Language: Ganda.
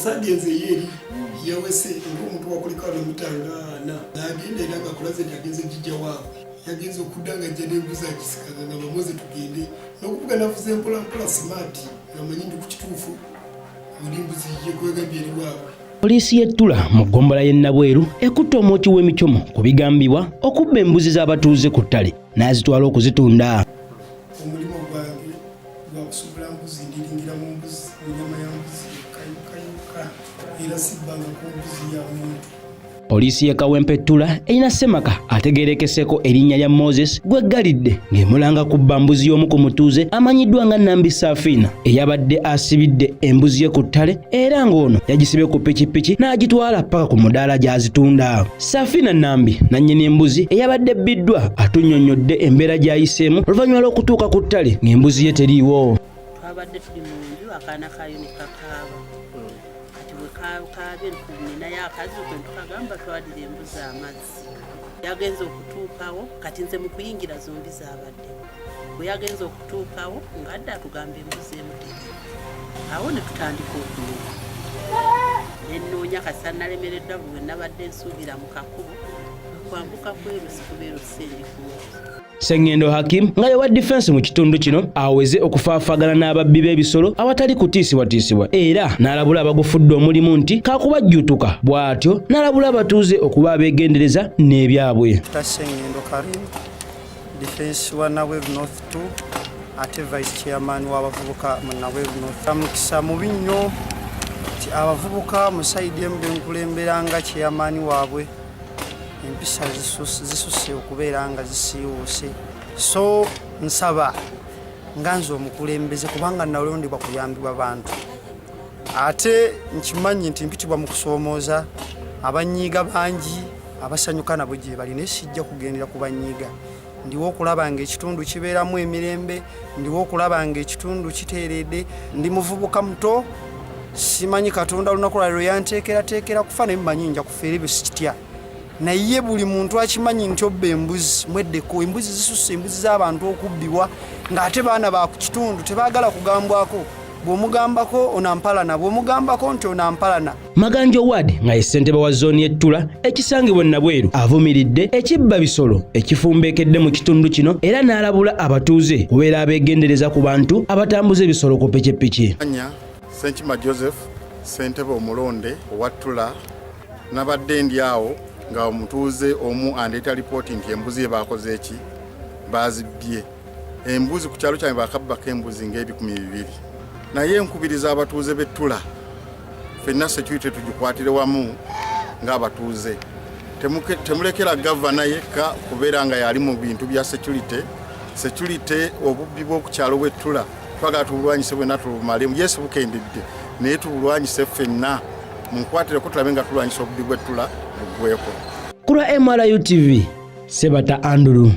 Omusaja enze ye eri yawese ng'omuntu wakulika wano mita nga 40, n'agenda era ng'akulaze nti agenze gijja waabwe. Yagenze okudda nga ajja n'embuzi agisikanga nga bamuze tugende n'okuvuga, navuze mpola mpola smart nga manyi ndi ku kituufu, oli mbuzi ye kwegambye eri waabwe. Poliisi y'e Ttula mu ggombolola y'e Nabweru ekutte omwoki w'emicomo ku bigambibwa okubba embuzi z'abatuuze ku ttale n'azitwala okuzitunda. Omulimu gwange gwa kusuubula mbuzi, ndiringira mu mbuzi, mu nyama ya mbuzi yokka yokka yokka, era sibbangako mbuzi ya muntu. Poliisi y'e Kawempe Ttula erina ssemaka ategeerekeseeko erinnya lya Moses gweggalidde ng'emulanga kubba mbuzi y'omu ku mutuuze amanyiddwa nga Nambi Saafiina eyabadde asibidde embuzi ye ku ttale, era ng'ono yagisibye ku pikipiki n'agitwala paka ku mudaala gy'azitunda. Saafiina Nambi nannyini embuzi eyabadde ebbiddwa atunnyonnyodde embeera gy'ayiseemu oluvannyuma lw'okutuuka ku ttale ng'embuzi ye teriiwo. Twabadde tuli mu nju, akaana kaayo ne kakaaba. Kati bwe kaabye, ninayo akazigo ntukagamba twalira embuzi amazzi. Yagenze okutuukawo, kati nze mu kuyingira zombi zaabaddewo. Bwe yagenze okutuukawo ng'adde atugamba embuzi emu teriiwo. Awo ne tutandika okunoonya, nenoonya kasa nalemereddwa. Buli we nabadde nsuubira mu kakubo kwambuka kwerusi kubeera osendi kumpi. Sengendo Hakim nga ye wa difensi mu kitundu kino aweze okufaafaagana n'ababbi b'ebisolo awatali kutiisibwatiisibwa, era n'alabula abagufudde omulimu nti kakubajjuutuka. Bw'atyo n'alabula abatuuze okuba abeegendereza n'ebyabwe. Peter Sengendo Karim, defense wa Nabweru North 2, ate vice chairman w'abavubuka mu Nabweru North. Mukisa mubi nnyo nti abavubuka mu side emu benkulembera nga chairman waabwe, empisa zisusse okubeera nga zisiiwuuse. So nsaba nga nze omukulembeze, kubanga nalondebwa kuyambibwa bantu, ate nkimanyi nti mpitibwa mu kusoomooza, abanyiiga bangi, abasanyuka nabo gye bali, naye sijja kugendera ku banyiiga. Ndiwo okulaba nga ekitundu kibeeramu emirembe, ndiwo okulaba nga ekitundu kiteeredde. Ndi muvubuka muto, simanyi Katonda lunaku lwaliro yanteekerateekera kufa, naye mmanyi nja kufa, era ebyo sikitya. Naye buli muntu akimanyi nti obba embuzi, mweddeko. Embuzi zisusse, embuzi z'abantu okubbibwa ng'ate baana ba ku kitundu tebaagala kugambwako. Bw'omugambako onampalana, bw'omugambako nti onampalana. Maganjo Ward nga ye ssentebe wa zooni y'Ettula ekisangibwa e Nabweru avumiridde ekibba bisolo ekifumbeekedde mu kitundu kino, era n'alabula abatuuze kubeera abeegendereza ku bantu abatambuza ebisolo ku pikipiki. Anya Senkima Joseph, ssentebe omulonde owa Ttula. Nabadde ndi awo nga omutuuze omu andeeta lipooti nti embuzi ye baakoze eki, bazibbye embuzi ku kyalo kyange, bakabbako embuzi ng'eb2,000. Naye nkubiriza abatuuze b'Ettula ffenna, security tugikwatire wamu ng'abatuuze. Temulekera gavana yekka kubeera nga yali mu bintu bya security. Security, obubbi bw'oku kyalo bw'Ettula twagala tubulwanyise bwenna, tubumalemu. Yes, bukendedde, naye tubulwanyise ffenna. Munkwatireko tulabe nga tulwanyisa obubbi bw'Ettula buggweko. Ku lwa MRU TV, Sebata Andrew.